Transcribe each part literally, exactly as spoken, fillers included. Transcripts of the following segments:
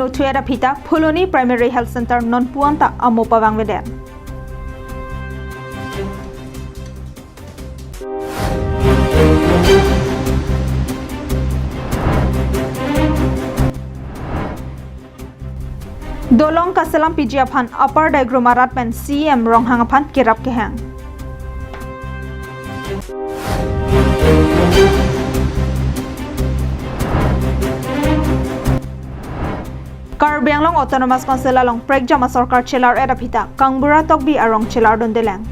Thuet aphi ta Phuloni Primary Health Center nonpu anta amo pavangvedet. Dolong kaselam piji aphan Upper Daigrum arat pen C E M Ronghang aphan kerap kehang. Karbi Anglong Autonomous Council along prekjam asorkar chelar-et aphi ta Kangbura Tokbi arong chelardundelang.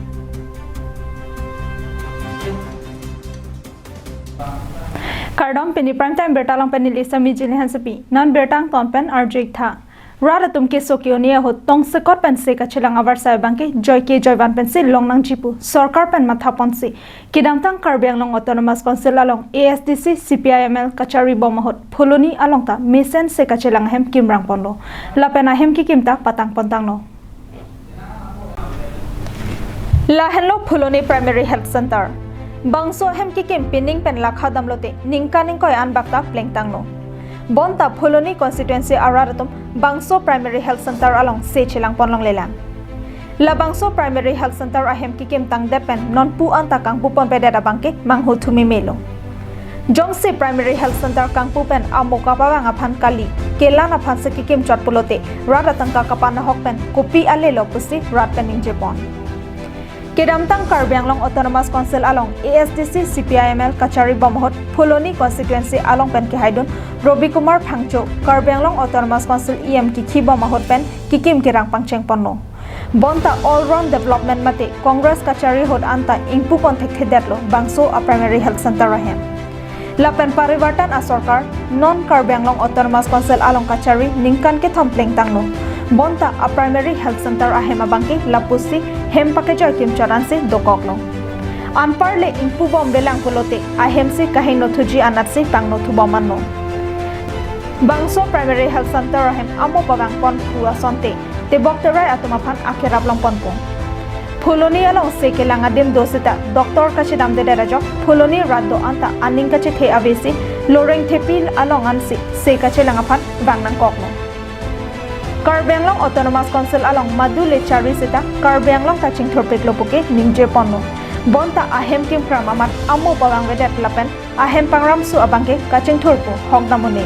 Kardom, pini Prime Time birta along pen neli Sami Jili Hansepi. Non birta angton pen arju-ik tha. Rat atum keso ke-oni ahut tongsekot pen se kachelang avarsai abangke joike joivan pensi longnangji pu sorkar pen mathaponsi kedamtang Karbi Anglong Autonomous Council along A S D C C P I M L kachari bom ahut Phuloni along ta mesen se kachelang ahem kimrang ponlo. Lapen ahem kekim ta patang pontanglo. Lahenlo Phuloni Primary Health Center. Bangso ahem kekim pining pen lakha damlote ningkan ingkoi an bak ta plengtanglo. Bonta Phuloni constituency arat atum bangso Primary Health Center along se chelang ponlonglelang. Labangso Primary Health Center ahem kekim tangdet pen nonpu anta kangpu ponpedet abangke manghu thumimelo. Jongsi Primary Health Center kangpu pen amo kapavang aphan kali, kelang aphan se kekim chot pulote rat atangka kapan ahok pen kopi alelo pusi rat pen ningjepon. Kedamtang Karbi Anglong Autonomous Council along A S D C C P I M L kachari bom ahut Phuloni constituency along pen kehaidun Robi Kumar Phangcho Karbi Anglong Autonomous Council E M kikhi bom ahut pen kekim kerang pangcheng ponlo. Bonta all round development mate Congress kachari ahut anta ingpu pon thekthedetlo bangso a Primary Health Center ahem. Lapen parivartan asorkar non Karbi Anglong Autonomous Council along kachari ningkan kethom plengtanglo. Bonta a Primary Health Center ahem abangke lapusi hem pakejoi kimchot ansi dokoklo. Anparle ingpu bomvelang pulote ahemsi kahingno thuji anatsi pangno thubom anlo. Bangso Primary Health Center ahem amo pavang pon pu asonte tebok terai atum aphan akerap longponpo. Phuloni along se kelang adim do seta doctor kachedamdedet ajok Phuloni rat do-an ta aning kachethe avesi loreng thepi along ansi se kachelang aphan vang nangkoklo. Karbi Anglong Autonomous Council along madu le chari seta Karbi Anglong ta chingthurpiklo puke ningjeponlo. Bonta ahem kimkram amat amo pavangvedet lapen ahem pangramso abangke kachingthur pu hok dam un-e.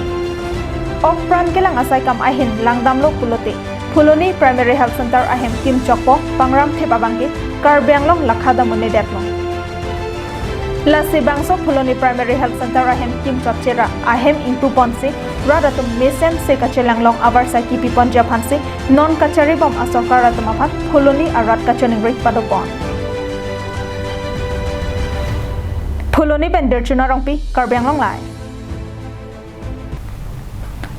Okpran kelang asaikam ahin langdamlo pulote Phuloni Primary Health Center ahem kimchokpo pangramthip abangke Karbi Anglong lakha dam un-edetlo. Lasi bangso Phuloni Primary Health Center ahem kimchot chera ahem ingpu ponsi rat atum mesen se kachelang long avarsai kipi ponji aphansi non kachari bom asorkar atum aphan Phuloni arat kachiningri padopon. Phuloni pen Derchuna Rongpi, Karbi Anglong Live.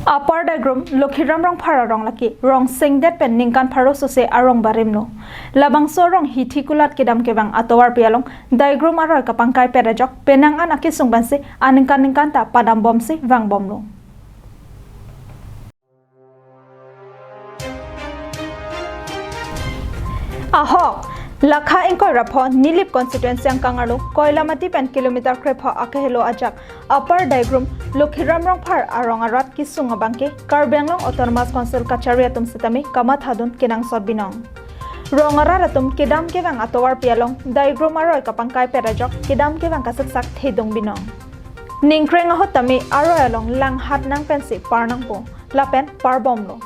Upper Daigrum, Lokhiram Rongphar arong lake rong sengdet pen ningkan pharo sose arong barimlo. Labangso arong hithi kulat kedam kevang atovarpi along Daigrum aroi kapangkaipet ajok penang an akesung pensi aningkan ningkan ta padambomsi vangbomlo. Ahok, lakha ingkoi ra pho Nilip constituency angkang arlo Koilamati pen kilometer krepho akehelo ajak Upper Daigrum Lokhiram Rongphar arong arat kesung abangke Karbi Anglong Autonomous Council kachari atum sitame kamathadun kenangsot binong. Rong arat atum kedam kevang atovarpi along Daigrum aroi kapangkaipet ajok kedam kevang kasiksak thedung binong. Ningkreng ahut tame aroi along langhat nang pensi par nangpo lapen parbomlo.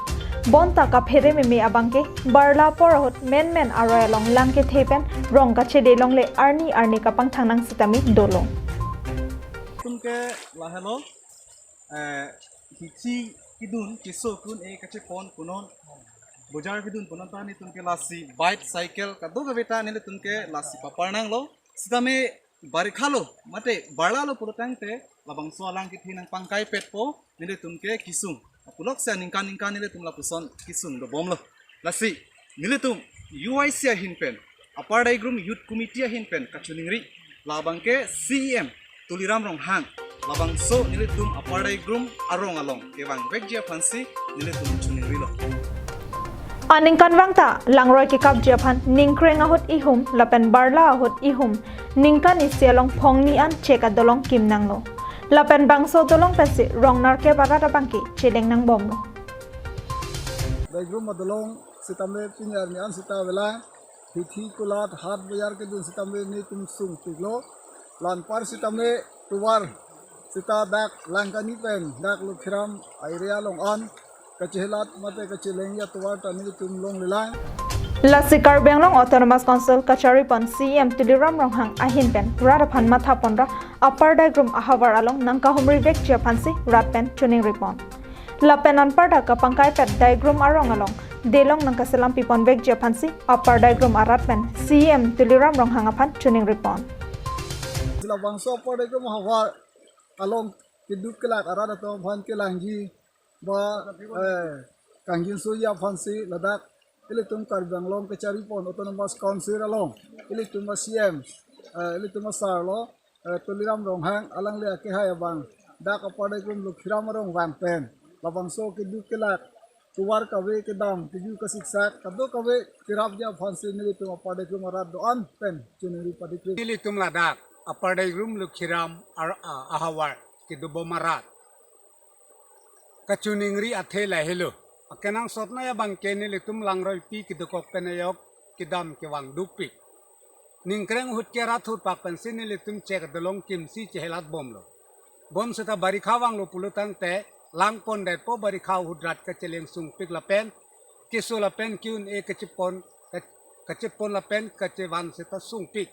Bonta kaphere meme abangke barla apor ahut menmen aroi along lang kethe pen rong kachede longle arni arni kapangthang nang sitame dolo. Tumke lahelo, eh, hithi kedun keso kun e kachepon punon, bojar kedun punon ta netum ke lasi bike cycle kadokave ta nelitum ke lasi papar nanglo. Sitame barikha lo mate barla lo pulotangte labangso alang kethe nangpangkaipetpo nelitum ke kesung. Apulok se ningkan ningkan nelitum lapuson kesung dobomlo. Lasi nelitum U I C ahin pen, Upper Daigrum Youth Committee ahin pen kachiningri, labangke C E M Tuliram Ronghang labangso nelitum Upper Daigrum arong along kevangvekji aphansi nelitum chiningrilo. Aningkanvang ta langroi kekapji aphan ningkreng ahut ihum lapen barla ahut ihum ningkan isi along phongni an chek adolong kim nanglo. Lapen bangso dolong pensi rong narkep arat abangke cheleng nangbomlo. Daigrum adolong sitame pini arni an sita avelang hithi kulat hat boyar kedun sitame nelitum sungpiklo. La anpar sitame tovar sita dak Langkani pen dak Lukhiram area along an kachehelat mate kachelengji atovar ta nelitum longlelang. Lasi Karbi Anglong Autonomous Council kachari pon C E M Tuliram Ronghang ahin pen rat aphan matha ponra Upper Daigrum ahavar along nangkahumri vekji aphansi rat pen choningripon. Lapen anparta kapangkaipet Daigrum arong along delong nangkaselam pipon vekji aphansi Upper Daigrum arat pen C E M Tuliram Ronghang aphan choningripon. Labangso Upper Daigrum ahavar along keduk kelak arat atum aphan kelangji ba, eh, kangjinsoji aphansi ladak ilitum Karbi Anglong kachari pon Autonomous Council along ilitum a-C E M, eh, ilitum asar lo, eh, Tuliram Ronghang alangli akehai abang dak Upper Daigrum Lukhiram arong vang pen labangso keduk kelak tovar kave kedam keju kasiksak kadokave kerapji aphansi nelitum Upper Daigrum arat do-an pen choningri padikri. Nelitum ladak Upper Daigrum Lukhiram ar-, a-, ahavar kedobom arat kachoningri athe lahelo. Akenangsot nai abangke nelitum langroipi kedokok pen ajok kedam kevang dukpik. Ningkreng ahut ke rat ahut pak pensi nelitum chek adolong kimsi chehelat bomlo. Bonseta barikha vanglo pulotangte lang pondetpo, barikha ahut rat kacheleng sungpik lapen keso lapen ke-un-e kachepon, ka-, kachepon lapen kachevan seta sungpik.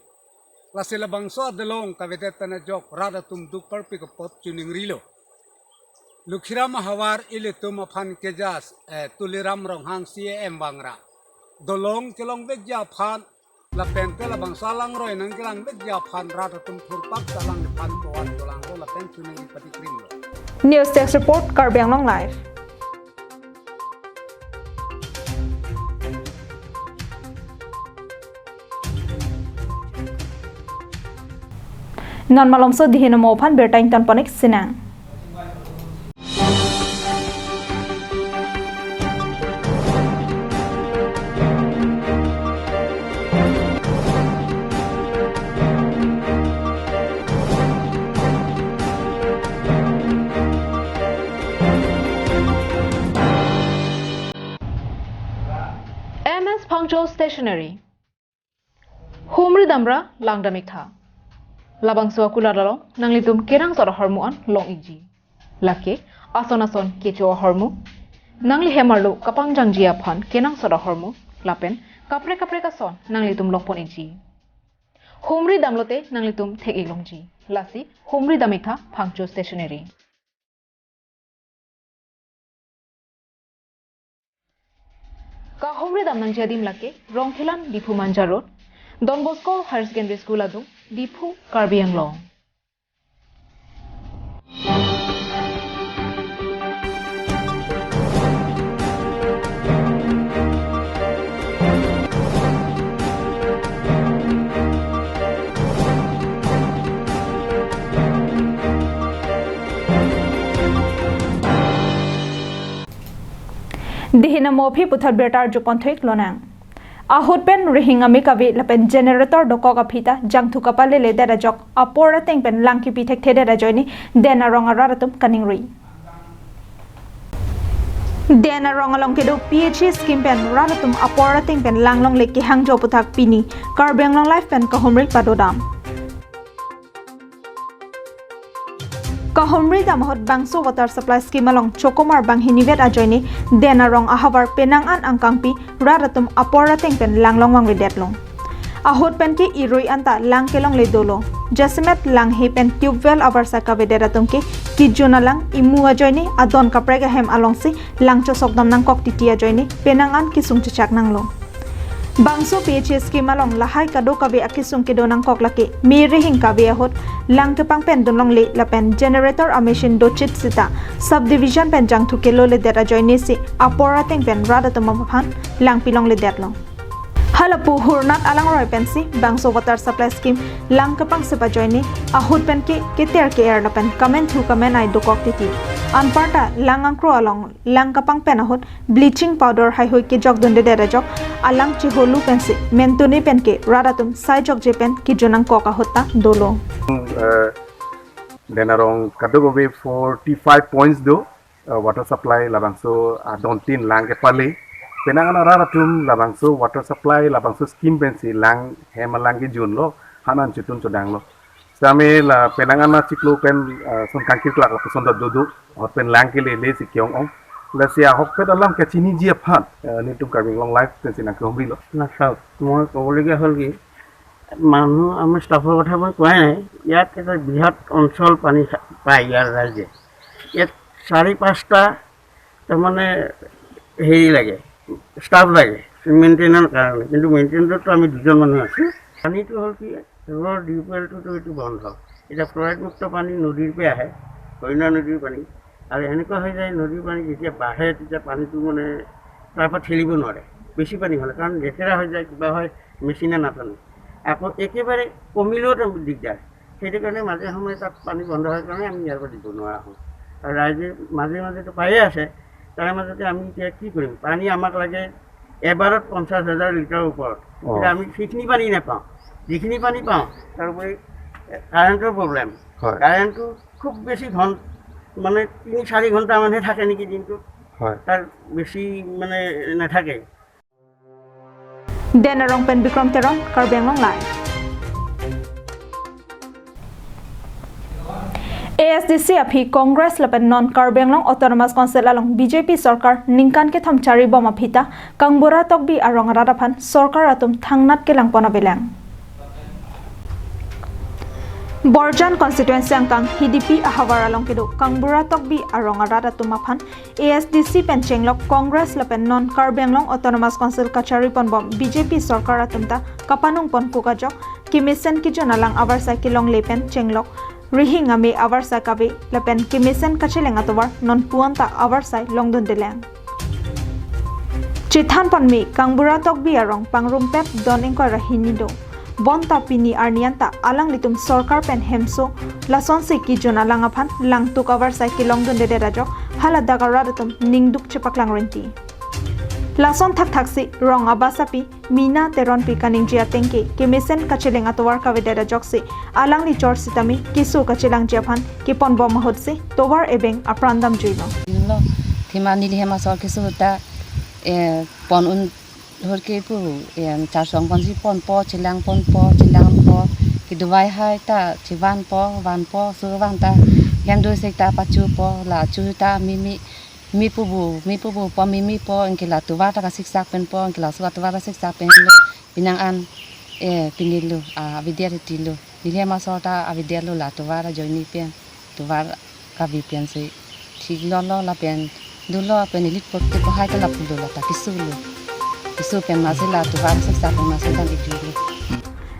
Lasi labangso adolong kavedet pen ajok rat atum duk parpik apot choningrilo. Lukhiram ahavar ilitum aphan keja, eh, Tuliram Ronghang C E M vangra dolong kelong vekji aphan lapen ke labangso alangroi nangkelang vekji aphan rat atum thurpak ta alangliphan tovar cholanglo lapen choningri padikrimlo. News Desk Report, Karbi Anglong Live. Non malomso dihin amo aphan birta ingtonpon-ik sinang. M S Phangcho Stationery. Humri damra langdam-iktha. Labangso akulat along nanglitum kenangsot ahormu an long-ikji. Lake ason ason kecho ahormu, nangli hem arlo kapangjangji aphan kenangsot ahormu, lapen kaprek kaprek ason nanglitum longpon-ikji. Humri damlote nanglitum thek-ik longji. Lasi humri dam-iktha Phangcho Stationery. Kahumri damnangji adim lake Rongkhelan Diphu Manja Road, Don Bosco Higher Secondary School adung, Diphu, Karbi Anglong. Dihin amo aphi puthot birta arjupon thu-ik lonang. Ahut pen rihing ame kave lapen generator dokok aphi ta jangthu kapalele det ajok apor ateng pen lang kipi thekthedet ajoine Den Arong arat atum kaningri. Den Arong along kedo P H E scheme pen rat atum apor ateng pen lang longle kehangjo aputhak pini Karbi Anglong Live pen kahumri padodam. Kahumri dam ahut bangso water supply scheme along chokomar banghini vet ajoine Den Arong ahavar penang an angkangpi rat atum apor ateng pen lang longvangvedet long. Ahut pen ke irui anta lang kelongle dolo. Jasemet langhe pen tubewell abarsa kavedet atum ke kejun alang imu ajoine adon kaprek ahem alongsi lang chosokdam nangkok titi ajoine penang an kesung chechak nanglo. Bangso P H E scheme along lahai kadokave akesung kedo nangkok lake me rihing kave ahut lang kepangpen dun longle lapen generator a-machine dochit sita subdivision pen jangthu keloledet ajoine si apor ateng pen rat atum aphan lang pilongledet long. Halapu hurnat alangroi pensi bangso water supply scheme lang kepangsep ajoine ahut pen ke keter ke-er lapen kamenthu kamenei dokok titi. Anparta lang angkro along lang kapangpen ahut bleaching powder haihui kejok dundedet ajok alang chiholu pensi mentune pen ke rat atum saijokje pen kejun nangkok ahut ta dolo. Eh, Den Arong kadokave forty-five points do, eh, water supply labangso, ah, don tin lang kepale. Penang an arat atum labangso water supply, labangso scheme pensi lang hem alang kejunlo, han an chitun chodanglo. Sitame la penang an achiklo pen, ah, son kangkir klak lapuson ta dodo, ahut pen lang kelele si ke-ong-ong. Lasi ahokpet alam kachiniji aphan, ah, nelitum Karbi Anglong Live pensi nangkehumrilo. না চাওক, মই ক'বলগীয়া হ'ল কি, মানুহ, আমাৰ ষ্টাফৰ কথা মই কোৱাই নাই। ইয়াত এটা বৃহৎ অঞ্চল পানী খা-, পায় ইয়াৰ ৰাইজে। ইয়াত চাৰি পাঁচটা তাৰমানে হেৰি লাগে, ষ্টাফ লাগে মেইনটেইনৰ কাৰণে, কিন্তু মেইনটেইনতো আমি দুজন মানুহ আছোঁ। পানীটো হ'ল কি, ৰোডৰ টিউবৱেলটোতো এইটো বন্ধ। এতিয়া ফ্ল'ৰাইডমুক্ত পানী নদীৰ পৰা আহে, হৰিণা নদীৰ পানী। আৰু এনেকুৱা হৈ যায়, নদীৰ পানী যেতিয়া বাঢ়ে, তেতিয়া পানীটো মানে তাৰ পৰা ঠেলিব নোৱাৰে, বেছি পানী হ'লে, কাৰণ লেতেৰা হৈ যায়, কিবা হয়, মেচিনে নাটানে। আকৌ একেবাৰে কমিলেও তাৰ দিগদাৰ। সেইটো কাৰণে মাজে সময়ে তাত পানী বন্ধ হয় কাৰণে আমি ইয়াৰ পৰা দিব নোৱাৰা হওঁ। আৰু ৰাইজে মাজে মাজেতো পায়ে আছে, তাৰ মাজতে আমি এতিয়া কি কৰিম? পানী আমাক লাগে এবাৰত পঞ্চাছ হাজাৰ লিটাৰৰ ওপৰত। অ। এতিয়া আমি সেইখিনি পানী নাপাওঁ, যিখিনি পানী পাওঁ। তাৰোপৰি কাৰেণ্টৰ প্ৰব্লেম। হয়। কাৰেণ্টটো খুব বেছি ঘন-, মানে তিনি চাৰি ঘণ্টামানহে থাকে নেকি দিনটোত। হয়। তাৰ বেছি মানে নাথাকে। Denarong pen Bikram Teron, Karbi Anglong Live. A S D C aphi Congress lapen non Karbi Anglong Autonomous Council along B J P sorkar ningkan kethom charibom aphi ta Kangbura Tokbi arong arat aphan sorkar atum thangnat kelangpon avelang. Borjan constituency angkang Hidipi ahavar along kedo Kangbura Tokbi arong arat atum aphan A S D C pen chenglok Congress lapen non Karbi Anglong Autonomous Council kachariponbom B J P sorkar atum ta kapanungponkuk ajok kemesen kejun alang avarsai kelongle pen chenglok rihing ame avarsai kave lapen kemesen kacheleng atovar non puan ta avarsai longdundelang. Chethanponme Kangbura Tokbi arong pangrumpet don ingkoi ra hini do. Bonta pini arni anta alanglitum sorkar pen hemso lasonsi kejun alang aphan langtuk avarsai kelongdundedet ajok haladak arat atum ningduk chepaklang rinti. Lason thakthaksi rong abasapi Mina Teronpi kaningje atengke kemesen kacheleng atovar kavedet ajoksi alangli chor sitame keso kachelangji aphan keponbom ahutsi tovar ebeng apran damjuilo. Lo, thima neli hem asor keso ta, eh, pon un hur ke pu, em, charsong ponsi ponpo, chelangponpo, chelangpo, kedovai hai ta chevanpo, vanpo, sur van ta, hem do sek ta pachupo, la chu ta mimi, mi pubu, mi pubu po, mimi po, anke la tovar ta kasiksak penpo, anke laso atovar ta siksak pen lo, penang an, eh, pini lo, ah, avidya riti lo. Neli hem asor ta avidya lo la tovar ajoine pen, tovar kavi pensi thik lolo lapen dolo pen elite pot te ko hai ta lapu dolo ta keso lo. Keso pen masi la tovar siksak pen masi dam ikjulo.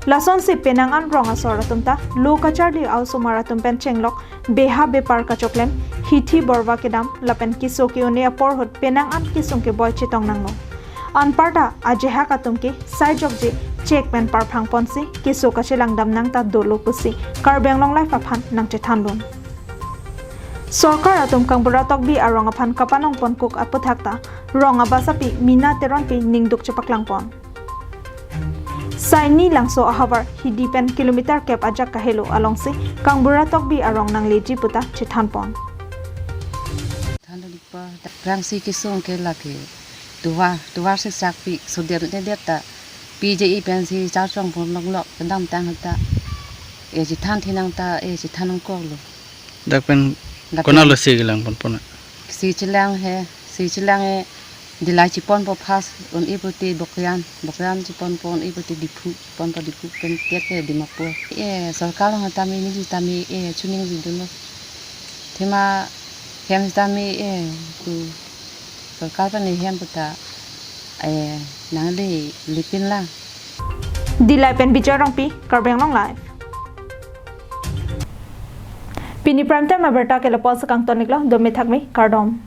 Lasonsi penang an rong asor atum ta lo kacharli a-osomar atum pen chenglok beha bepar kachoklem hithi borva kedam lapen keso ke-un-e apor ahut penang an kesung keboi chetong nanglo. Anparta ajehak atum ke saijokje chek pen parphangponsi keso kachelang damnang ta dolo pusi Karbi Anglong Live aphan nangchethandun. Sorkar atum Kangbura Tokbi arong aphan kapanongponkuk aputhak ta rong abasapi Mina Teronpi ningduk chepaklangpon. Saini Langso ahavar Hidi pen kilometer kep ajak kahelo alongsi Kangbura Tokbi arong nangleji puta chethanpon. Thanlo dikpa, rangsi kesung ke lake tovar, tovar siksak pi, sudir ne det ta, P J E pensi charchong pon longlok, kedamtang ta, e chethan thinang ta, e chethan nangkoklo. Dak pen dak pen konatlo si kelangponpon? Si chelang he, si chelang e, Dillai cheponpo first, un-e pute Bokajan, Bokajan cheponpo, un-e pute Diphu, ponpo Diphu pen tiat ke Dimapur. E, sorkar along tame neli tame, e, choningri dunlo. Thima hem tame, e, tu sorkar pen hem puta, e, nangle lipin la. Dillai pen Bijoy Rongpi, Karbi Anglong Live. Pini prime time abirta ke lapu-an si kangton iklo, dome thakme, kardom.